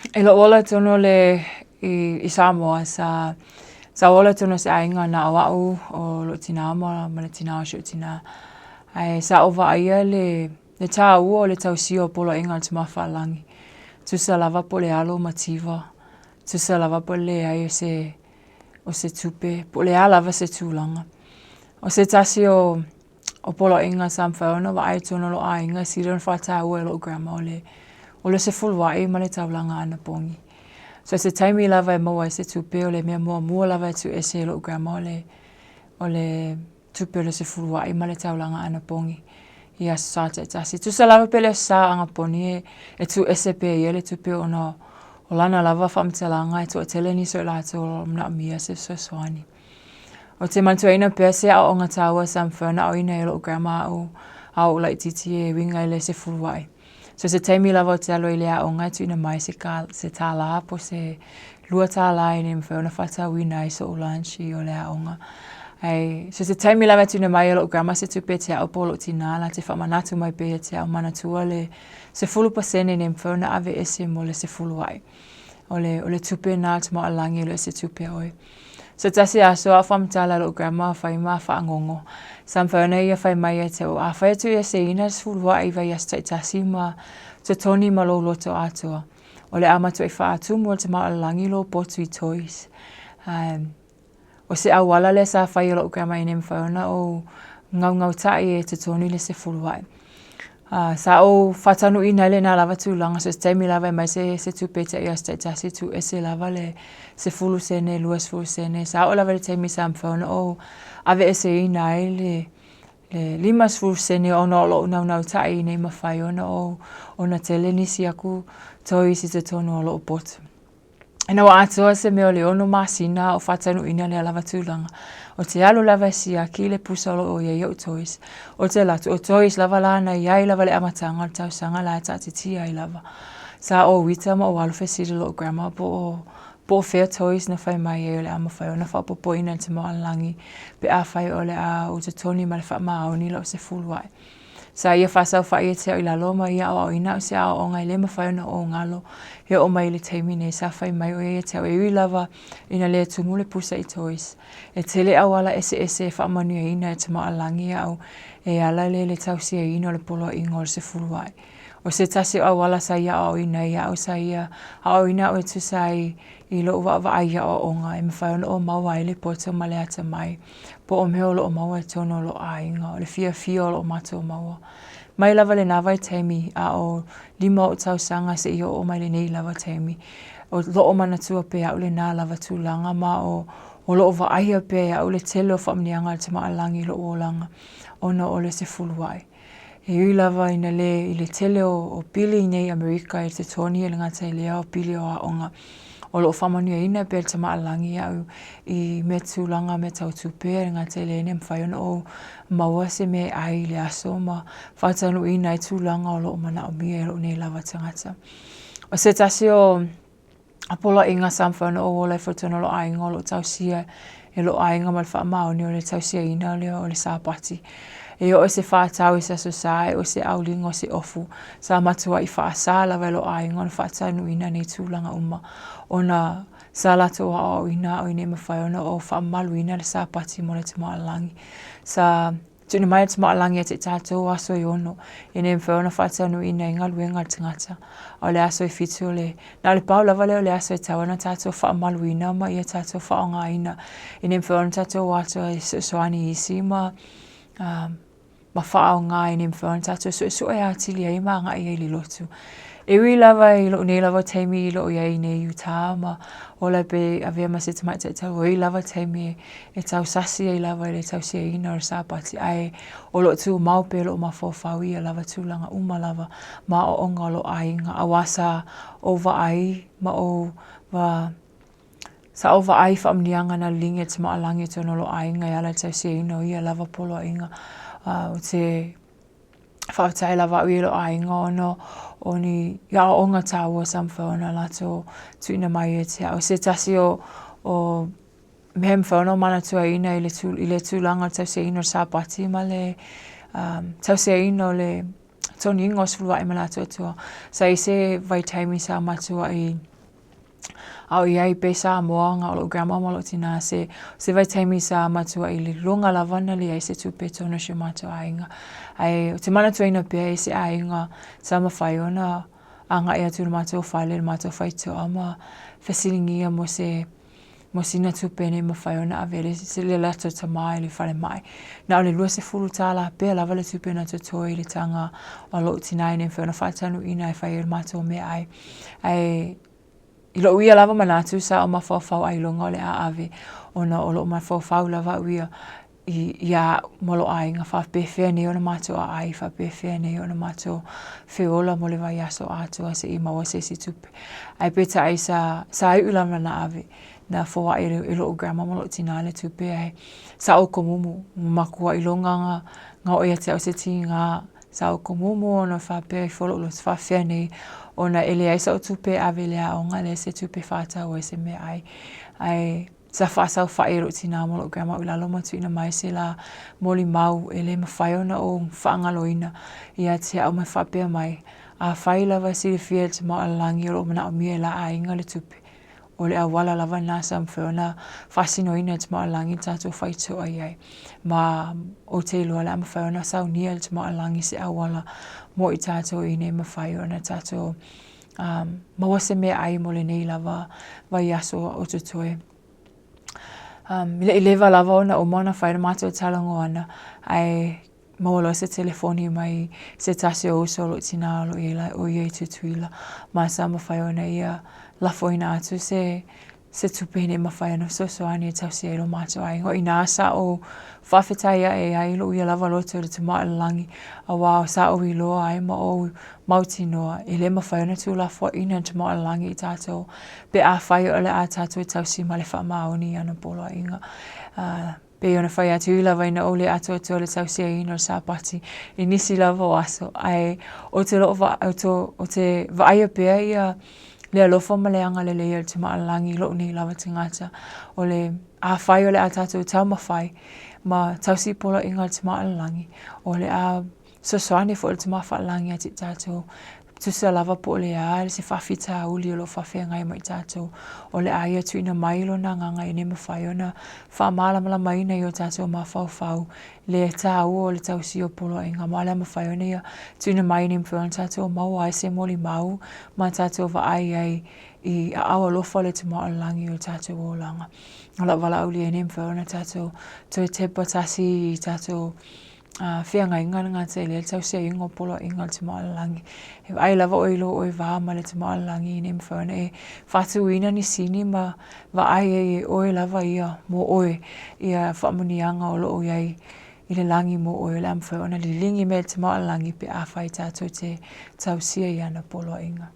I lou ola tonu o le i Samoa sa sa ola tonu o se aiga na o a'u o lo'u tinā ma le tinā o si o'u tinā. Ae sa ou vaaia le tāua o le tausia o poloaiga a le Tamafa'alagi, tusa lava po o le alo mativa, tusa lava po o le leai o se o se tupe, po o le a lava se tulaga. O se tasi o O poloaiga sa mafai ona vaai i totonu o lou aiga e sili ona faataua e lou grandma o le o le sefuluai ma le taulaga anapogi. So se taimi lava e maua ai se tupe o le mea muamua lava e tuuese e lou grandma o le o le tupe o le sefuluai ma le taulaga anapogi i Aso Sa taitasi. Tusa lava pe le Aso Sa agaponi e tuuese pea e ia le tupe ona o lana lava faamatalaga e toatele nisi o i latou o lo o manaomia se fesoasoani. Ou te manatuaina pea se aoaoga taua sa mafai ona aoina e lo'u grandma a'u a o'u laitiiti e uiga i le sefulua'i. So se taimi lava ou te alu ai i le aoga e tuuina mai se se tālā po o se $2 ina ia mafai ona faatauina ai so'u lunch i o le aoga. Ae so se taimi lava e tuuina mai e lo'u grandma se tupe ia te a'u po o lo'u tinā la te faamanatu mai pea ia te a'u manatua le 10% ina ia mafai ona aveese mo le sefulua'i. O le o le tupe lena a le tamaoalagi e le o se tupe a oe. Se tasi aso a o faamatala i lo'u grandma fai ma faagogo. Sa mafai ona ia fai mai ia te a'u, afai e tuueseina le sefulua'i i vaiaso taitasi ma totoni ma lou loto atoa, o le a matuai faatumu e le tamaoalagi lou potu i toys. O se auala lea sa fai e lo'u grandma ina ia mafai ona ou gaugauta'i e totoni le sefulua'i. Sa ou faataunuuina ai lena lava tulaga, so se taimi lava e aumai se, se tupe te i aso taitasi, tuuese lava le 10 sene, 20 sene. Sa oo lava i le taimi sa mafai ona ou aveeseina ai le le 50 sene ona o lo'u naunautai ina ia mafai ona ou ona tele nisi aku toys i totonu o lo'u potu. Ina ua atoa se mea o le ono masina o faataunuuina lea lava tulaga, ou te alu lava e siaki le pusa o lo o i ai o'u toys. Ou te alu atu, o toys lava la na i ai lava i le amataga o le tausaga la e taatitia ai lava. Sa ou ita ma ou alu fesili i lo'u grandma po o po o fea toys na fai mai ai o le a mafai ona faaopoopoina i le tamaoalagi pe afai o le a ou totoni ma le faamaoni la'u sefulu a'i. Sa ia faasaofaʻi ia te au i lalo ma ia aoaoina au se aoaoga e le mafai ona ou galo e oo mai i le taimi nei. Sa fai mai ʻo ia ia te au e ui lava ina lē tumu le pusa i toys. E tele ʻauala eseese e faamanuiaina e Tamaoalagi aʻu e ala i le tausiaina o le poloaiga o le sefulu aʻe. ʻO se tasi o ʻauala sa ia aoaoina ai iaʻu sa ia aoaoina aʻu e tusa ai i loʻu vaavaai i aʻoaʻoga e mafai ona ou maua ai le poto ma le atamai po o mea o lo o maua i totonu o lou aiga, o le fiafia o lo o matou maua. Mai lava lenā vaitaimi a o lima oʻu tausaga seia oo mai lenei lava taimi, o lo o manatua pea iaʻu lenā lava tulaga ma o o lo o vaaia pea iaʻu le tele o faamanuiaga a le Tamaoalagi i loʻu olaga ona o le sefulu aʻe. E ui lava ina lē i le tele o pili i nei Amerika i le totogi e le gata i lea o pili o aoga o lo o faamanuiaina pea le Tamaoalagi iaʻu i mea tulaga mea tau tupe e le gata i lea ina ia mafai ona ou maua se mea e ʻai i le aso ma faataunuuina ai tulaga o lo o manaomia e lou nei lava tagata. O se tasi o A poloaiga sa mafai ona ou ola ai foi i totonu o lou aiga o lo o tausia e lou aiga ma le faamaoni o le tausiaina lea o le Sapati. E oo i se whātau i se aso sa, e oo i se auliga o se ofu, sa matuai faasā lava e lou aiga ona faataunuuina nei tulaga uma ona sa latou aoaoina au ina ia mafai ona ou faamamaluina le Sapati mo le Tamaoalagi. Sa Tuuina mai le Tamaoalagi ia te i tatou aso e ono, ina ia mafai ona faataunuuina ai galuega a le tagata. A o le aso e fitu o le, na o le pau lava lea o le aso e tatau ai ona tatou faamaluina ma ia tatou faaaogaina ina ia mafai ona tatou o atu e fesoasoani i isi ma, ma faaaoga ina ia mafai ona tatou suesue atili ai ma agai ai i le lotu. E ui lava i lou nei lava taimi i lou i ai nei i Utah ma ola pe avea ma se tamaitai taua, e ui lava taimi e tausasi ai lava i le tausiaina o le Sapati, ae o lo o tumau pea lou mafaufau i ia lava tulaga uma lava ma aoaoga o lou aiga, auā sa ou vaai ma ou wa, sa ou vaai i faamanuiaga na liliga e Tamaoalagi i totonu o lou aiga e ala i le tausiaina o ia lava poloaiga. Ou te faafetai lava au i lou aiga ona o ni aoaoga taua sa mafai ona latou tuuina mai ia te au. Se tasi o mea e mafai ona ou manatuaina i le, i le tulaga o le tausiaina o le Sapati ma le tausiaina o le toniga o sefuluaʻi ma le atoatoa. Sa i ai se vaitaimi sa matuaʻi a o i ai pea i Samoa na o loʻu grandma ma loʻu tinā se se vaitaimi sa matuaʻi liloga lava ona leai se tupe i totonu o si o matou aiga. Ae ou te manatuaina pea i se aiga sa mafai ona agai atu i le matou fale i le matou faitoa ma fesiligia mo se mo sina tupe ina ia mafai ona ave ai le latou tama i le falemai. Na o le $20 pea lava le tupe na totoe i le taga o loʻu tinā ina ia mafai ona faataunuuina e fai ai le matou meaai. Ae i loʻu ia lava manatu sa ou mafaufau ailoga o le a ave ona o loʻu mafaufau lava au ia i iā a'u ma loʻu aiga faapefea nei ona matou aai, faapefea nei ona matou feola mo le vaiaso atoa seia maua se isi tupe. Ae peitai sa sa iʻu lava na ave na foaʻi e loʻu grandma ma loʻu tinā le tupe ae sa ou komumu ma makua iloga ga ga oo ia te a'u se tigā sa ou komumu ona faapea ifo loʻu loto faafefea nei ona e leai saʻu tupe e ave i le aoga leai se tupe e faatau ai se meaai ae Sa faasaofaʻi e loʻu tinā ma loʻu grandma i lalo ma tuuina mai se la molimau e le mafai ona ou faagaloina ia te a'u ma faapea mai, Afai lava e silafia e le Tama o le Lagi o loo manaʻomia e la aiga le tupe, o le auala lava lena sa mafai ona faasinoina e le Tama o le Lagi le tatou faitoa i ai. Ma ou te iloa o le a mafai ona saunia e le Tama o le Lagi se auala mo i tatou ina ia mafai ona tatou maua se meaai mo lenei lava vaiaso o totoe. Um, i le i leva lava ona uma ona fai le matou talanoaga, ae maua loa se telefoni mai se tasi o uso o loʻu tinā o lo o i ai ʻo ia i Tutuila, ma sa mafai ona ia lafoina atu se se tupe ina ia mafai ona fesoasoani e tausi ai lo matou aiga. O i inā sa ou faafetai aʻe ai loʻu ia lava loto i le Tama o le Lagi, auā sa ou iloa ai ma ou mautinoa e le mafai ona tuulafoaiina e le Tama o le Lagi i tatou pe afai o le a tatou tausi ma le faamaoni i ana poloaiga. Uh, Pei ona fai atu ui lava ina ou le atoatoa le tausiaina o le Sapati i nisi lava o aso, ae ou te loo va, ou te, ou te vaaia pea ia le alofa ma le agalelei o le Tama a le Lagi i lou nei lava tagata. O le afai o le a tatou taumafai ma tausi poloaiga a le Tama a le Lagi, o le a Fesoasoani foi le Tama Faalagi ia te i tatou, tusa lava po o le a se faafitauli o lo o faafeagai ma i tatou, o le a ia tuuina mai Lona Agaga ina ia mafai ona faamalamalamaina i o tatou mafaufau le taua o le tausia o poloaiga, ma o le a mafai ona ia tuuina mai ina ia mafai ona tatou maua ai se molimau ma tatou vaai ai i aao alofa o le Tama o le Lagi i o tatou olaga. O lau valaaulia ina ia mafai ona tatou toe tepa tasi i tatou feagaiga le gata i lea tausiaiga o poloaiga o le Tama o le Lagi. E vaai lava ʻoe i lō ʻoe va ma le Tama o le Lagi ina ia mafai ona e faatuina ni sini ma vaai ai e ʻoe lava ia mo ʻoe ia faamanuiaga o lo o i ai i le lagi mo ʻoe o le a mafai ona liligi mai e le Tama o le Lagi pe afai tatou te tausia i ana poloaiga.